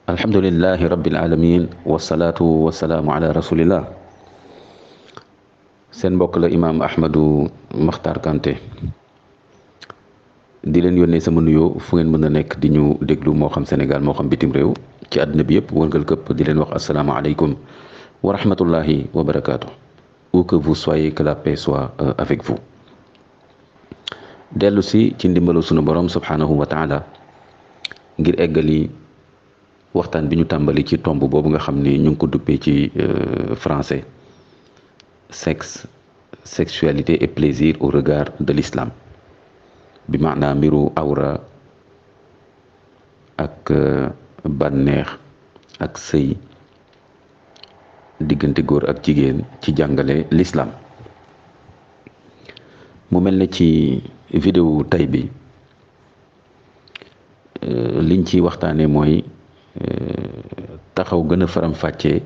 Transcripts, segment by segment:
alhamdulillahi rabbil alamin wasalaatu wasalaamu ala rasulillah. seen mbokk la imaam Ahmadou Makhtar Kanté di leen yónnee sama nuyoo fu ngeen mën a nekk di ñu déglu moo xam Sénégal moo xam bitim réew ci àdduna bi yëpp wërngal këpp di leen wax asalaamaaleykum wa rahmatullahi wa barakaatu. Où que vous soyez, que la paix soit avec vous. dellu si ci ndimbalu sunu borom subhanahu wa taala ngir eggali waxtaan bi ñu tàmbali ci tomb boobu nga xam ni ñu ngi ko duppee ci français sexe, sexualité et plaisir au regard de l'islam, bi maanaa mbiru awra ak bànneex ak sëy diggante góor ak jigéen ci jàngale l'islam. mu mel ne ci vidéo tay bi liñ ci waxtaane mooy taxaw gën a faram-fàccee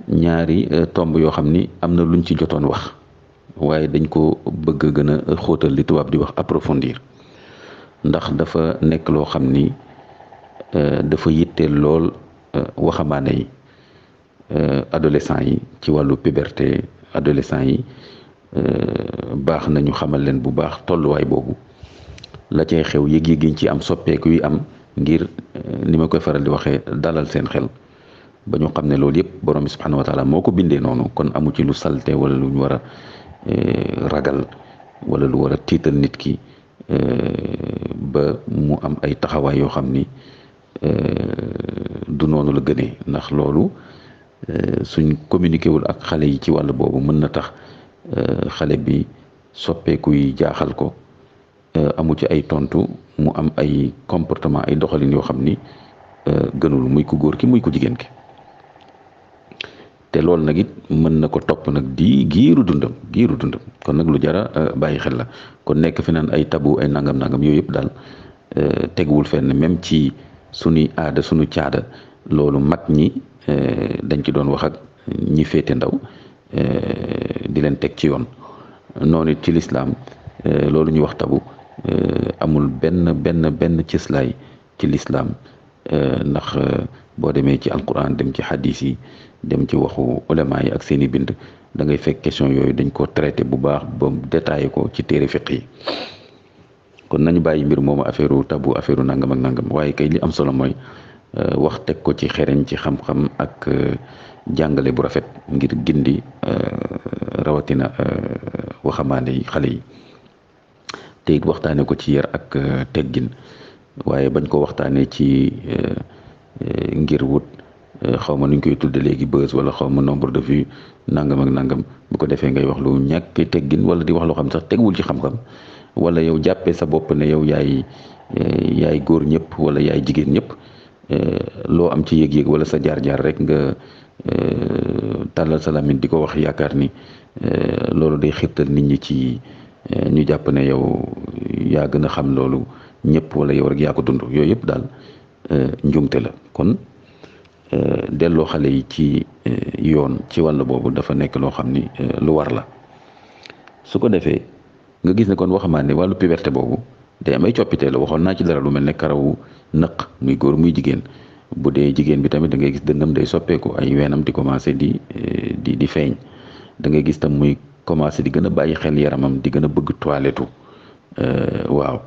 ñaari tomb yoo xam ni am na luñ ci jotoon wax waaye dañ ko bëgg gën a xóotal li tubaab di wax approfondir, ndax dafa nekk loo xam ni dafa yitteel lool waxambaane yi, adolescents yi ci wàllu puberté. adolescents yi baax nañu xamal leen bu baax tolluwaay boobu la cay xew, yëg-yëg yi ci am, soppeeku yi am, ngir ni ma koy faral di waxee dalal seen xel ba ñu xam ne loolu yëpp borom bi subhanahu wa taala moo ko bindee noonu. kon amu ci lu salte wala lu ñu war a ragal wala lu war a tiital nit ki ba mu am ay taxawaay yoo xam ni du noonu la gënee, ndax loolu suñ communiqué wul ak xale yi ci wàll boobu mën na tax xale bi soppeeku yi jaaxal ko, amu ci ay tontu, mu am ay comportement, ay doxalin yoo xam ni gënul, muy ku góor ki muy ku jigéen ki. te loolu nag it mën na ko topp nag di giiru dundam kon nag lu jara bàyyi xel la. kon nekk fi naan ay tabu, ay nangam yooyu yëpp daal teguwul fenn. même ci sunuy aada, sunu caada, loolu mag ñi dañ ci doon wax ak ñi féete ndaw di leen teg ci yoon. noonu it ci lislaam loolu ñuy wax tabu amul benn cëslaay ci lislaam, ndax boo demee ci alquran, dem ci hadis yi, dem ci waxu ulama yi ak seeni bind, da ngay fekk question yooyu dañ ko traité bu baax ba détaillé ko ci téere fiq yi. kon nañu bàyyi mbir moomu affaire tabu, affaire nangam ak nangam, waaye kay li am solo mooy wax teg ko ci xereñ, ci xam-xam ak jàngale bu rafet ngir gindi rawatina waxambaane yi, xale yi. te it waxtaane ko ci yar ak teggin, waaye bañ ko waxtaanee ci ngir wut xaw ma nuñ koy tudde léegi buzz, wala xaw ma nombre de vues, nangam ak nangam. bu ko defee ngay wax lu ñàkk teggin, wala di wax loo xam sax teguwul ci xam-xam, wala yow jàppee sa bopp ne yow yaay góor ñëpp wala yaay jigéen ñëpp. loo am ci yëg-yëg wala sa jaar-jaar rek nga tàllal sa làmmiñ di ko wax, yaakaar ni loolu day xirtal nit ñi ci ñu jàpp ne yow yaa gën a xam loolu ñëpp, wala yow rek yaa ko dund. yooyu yëpp daal njuumte la. kon delloo xale yi ci yoon ci wàll boobu dafa nekk loo xam ni lu war la. su ko defee nga gis ne kon waxamane wàllu puberté boobu day am ay coppite la. waxoon naa ci dara lu mel ne karawu nëq, muy góor muy jigéen. bu dee jigéen bi tamit da ngay gis dënnam day soppeeku, ay weenam di commencé di feeñ. da ngay gis tam muy commencé di gën a bàyyi xel yaramam, di gën a bëgg toilette. waaw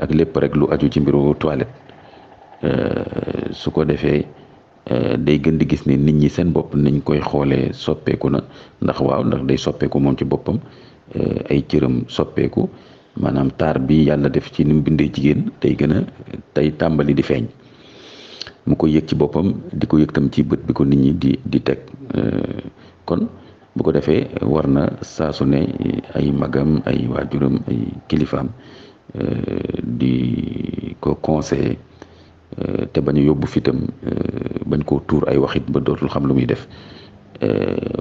ak lépp rek lu aju ci mbiru toilette. su ko defee day gën di gis ni nit ñi seen bopp nañ koy xoolee soppeeku na, ndax day soppeeku moom ci boppam, ay cëram soppeeku, maanaam taar bi yàlla def ci ni mu bindee jigéen tey tàmbali di feeñ. mu ko yëg ci boppam, di ko yëg tam ci bët bi ko nit ñi di teg. kon bu ko defee war na saa su ne ay magam, ay waajuram, ay kilifaam di ko conseiller, te bañ a yóbbu fitam, bañ koo tuur ay waxit ba dootul xam lu muy def,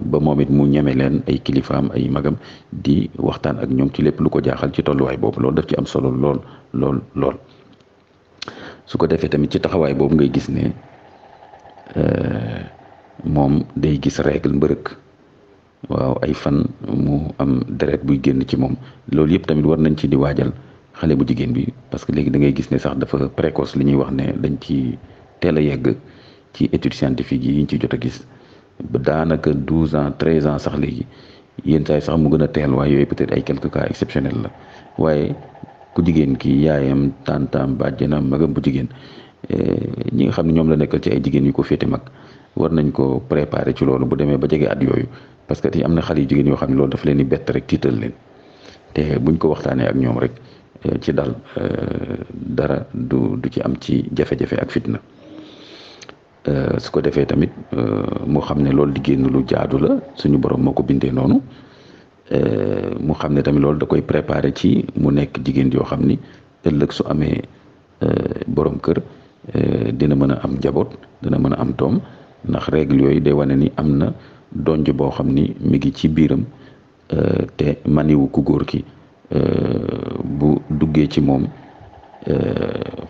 ba moom it mu ñeme leen, ay kilifaam, ay magam, di waxtaan ak ñoom ci lépp lu ko jaaxal ci tolluwaay boobu. loolu daf ci am solo lool. su ko defee tamit ci taxawaay boobu ngay gis ne moom day gis règle mbërëk, waaw, ay fan mu am deret buy génn ci moom. loolu yëpp tamit war nañ ci di waajal xale bu jigéen bi, parce que léegi da ngay gis ne sax dafa précoce, li ñuy wax ne dañ ci teel a yegg ci études scientifiques yi ñu ci jot a gis ba daanaka 12 ans 13 ans sax léegi yenn saa yi sax mu gën a teel waaye yooyu peut-être ay quelques cas exceptionnels la waaye ku jigéen ki yaayam tantam bàjjenam magam bu jigéen ñi nga xam ne ñoom la nekkal ci ay jigéen yu ko féete mag war nañ ko préparer ci loolu bu demee ba jege at yooyu parce que te am na xale yu jigéen yoo xam ne loolu dafa leen di bett rek tiital leen te buñ ko waxtaanee ak ñoom rek ci dal dara du ci am ci jafe-jafe ak fitna su ko defee tamit mu xam ne loolu di génn lu jaadu la suñu borom moo ko bindee noonu mu xam ne tamit loolu da koy préparer ci mu nekk jigéen yoo xam ni ëllëg su amee borom kër dina mën a am njaboot dina mën a am doom ndax règle yooyu day wane ni am na donj boo xam ni mi ngi ci biiram te maniwu ku góor ki bu duggee ci moom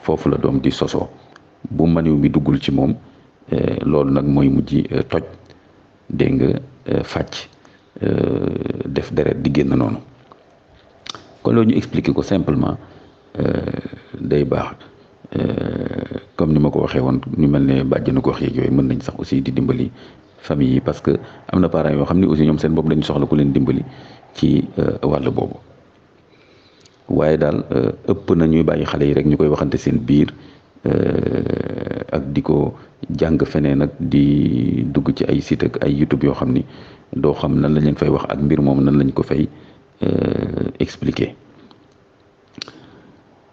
foofu la doom di sosoo bu maniw mi duggul ci moom loolu nag mooy mujj toj dégg nga fàcc def deret di génn noonu kon loolu ñu expliquer ko simplement day baax comme ni ma ko waxee woon ñu mel ne bàjjenu gox yeeg yooyu mën nañ sax aussi di dimbali famille yi parce que am na parents yoo xam ne aussi ñoom seen bopp dañu soxla ku leen dimbali ci wàll boobu waaye daal ëpp na ñuy bàyyi xale yi rek ñu koy waxante seen biir ak di ko jàng feneen ak di dugg ci ay site ak ay YouTube yoo xam ni doo xam nan lañ leen fay wax ak mbir moom nan lañ ko fay expliquer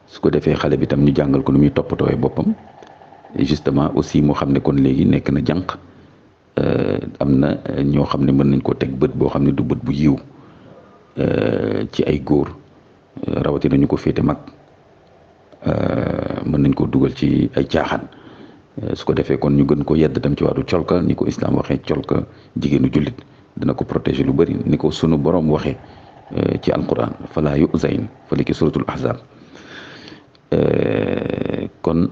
su ko defee xale bi tam ñu jàngal ko nu muy toppatooy boppam justement aussi moo xam ne kon léegi nekk na jànq am na ñoo xam ne mën nañ koo teg bët boo xam ne du bët bu yiw ci ay góor rawatina ñu ko féete mag mën nañ koo dugal ci ay caaxaan su ko defee kon ñu gën ko yedd tam ci wàllu colka ni ko islam waxee colka jigéenu jullit dina ko protéger lu bëri ni ko sunu borom waxee ci alquran fala yuzayn fali ki suratul ahzab kon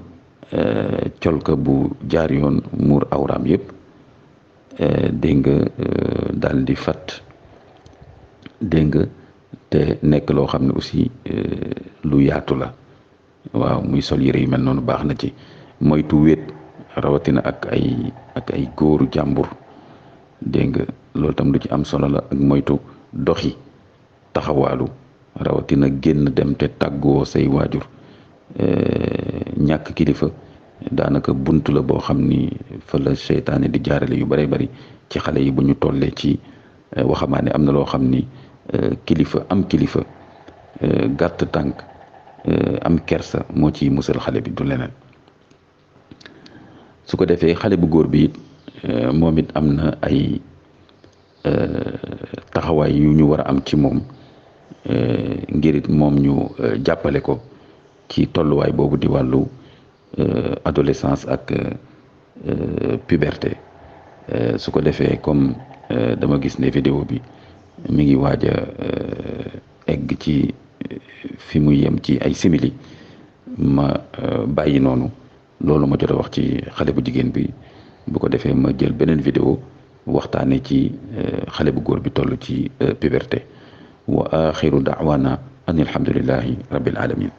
colka bu jaar yoon muur awraam yëpp dégg nga daal di fat dégg nga te nekk loo xam ne aussi lu yaatu la waaw muy sol yére yu mel noonu baax na ci moytu wéet rawatina ak ay góoru jàmbur dégg nga loolu tam lu ci am solo la ak moytu doxi taxawaalu rawatina génn dem te tàggoo say waajur ñàkk kilifa daanaka bunt la boo xam ni fa la seytaane di jaarale yu bare bari ci xale yi bu ñu tollee ci waxamaane am na loo xam ni kilifa gàtt tànk am kersa moo ci musal xale bi du leneen su ko defee xale bu góor bi it moom it am na ay taxawaay yu ñu war a am ci moom ngir it moom ñu jàppale ko ci tolluwaay boobu di wàllu adolescence ak puberté su ko defee comme dama gis ne vidéo bi mi ngi waaj a egg ci fi muy yem ci ay simili ma bàyyi noonu loolu ma jot a wax ci xale bu jigéen bi bu ko defee ma jël beneen vidéo waxtaane ci xale bu góor bi toll ci puberté wa axiru daawana an alhamdulillahi rabbil alamin